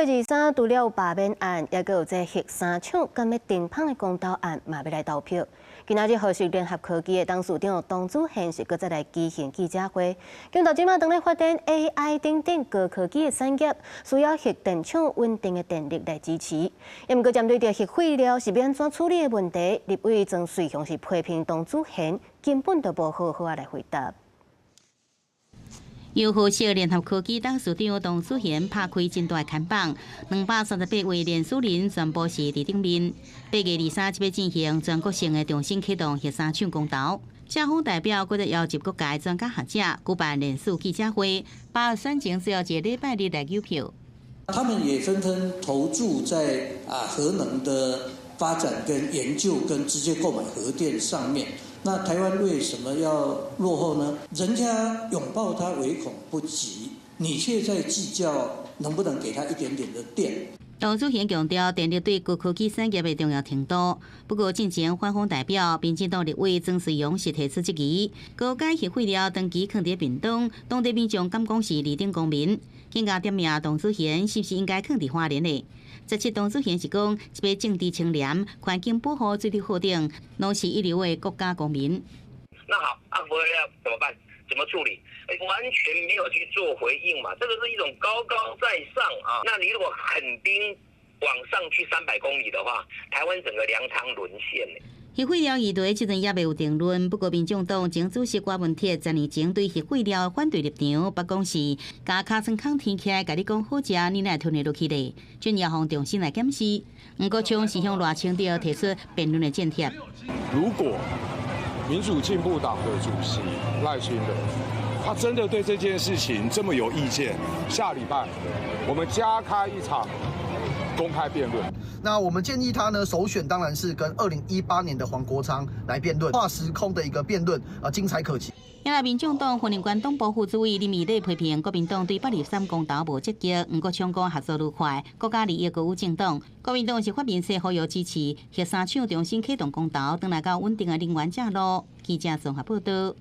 月二三除了有罷免案，猶閣有這核三廠敢欲停麭的公投案，嘛欲來投票。今仔日和碩聯合科技的董事長董子賢是閣再來舉行記者會，強調這馬當咧發展 AI 等等高科技的產業，需要核電廠穩定的電力來支持。毋過針對著核廢料是欲按怎處理的問題，立委莊瑞雄是批評董子賢根本就無好好仔來回答。由和碩聯合科技董事長董子賢拍開真大看板，238位連署人全部是佇頂面。8月23這欲進行全國性的重新啟動核三廠公投，正方代表閣再邀集各界專家學者舉辦聯署記者會，把選情最後一個禮拜日來計票。他們也紛紛投注在核能的發展跟研究跟直接購買核電上面。那台灣為什麼要落後呢？人家擁抱它唯恐不及，你卻在計較能不能給他一點點的電。董子賢強調電力對高科技產業的重要程度。不過，進前反方代表民進黨立委曾瑞陽是提出質疑，高階核廢料長期囥佇屏東，當地民眾敢講是二等公民，更加點名董子賢是毋是應該囥佇花蓮呢？這次董子賢是講，這個政治清廉、環境保護水質好等，攏是一流的國家公民。那好，啊，核料怎麼辦？怎麼處理？完全沒有去做回應嘛？這個是一種高高在上啊。那你如果狠兵往上去300公里的話，台灣整個糧倉淪陷呢。核廢料議題這陣猶未有定論，不過民眾黨前主席郭文鐵十年前對核廢料反對立場，捌講是共尻川空天起來，共你講好食，你哪會吞會落去咧？準要予重新來檢視。黃國昌是向賴清德提出辯論的戰帖。如果民主進步黨的主席賴清德，他真的對這件事情這麼有意見，下禮拜我們加開一場公開辯論。那我們建議他呢，首選當然是跟2018年的黃國昌來辯論，跨時空的一個辯論啊，精彩可期。因為民眾黨雲林縣黨部副主委林義禮批評國民黨對823公投無積極，黃國昌講合作愉快，國家利益高於政黨。國民黨是發明說呼籲支持核三廠重新啟動公投，轉來到穩定的能源正路。記者綜合報道。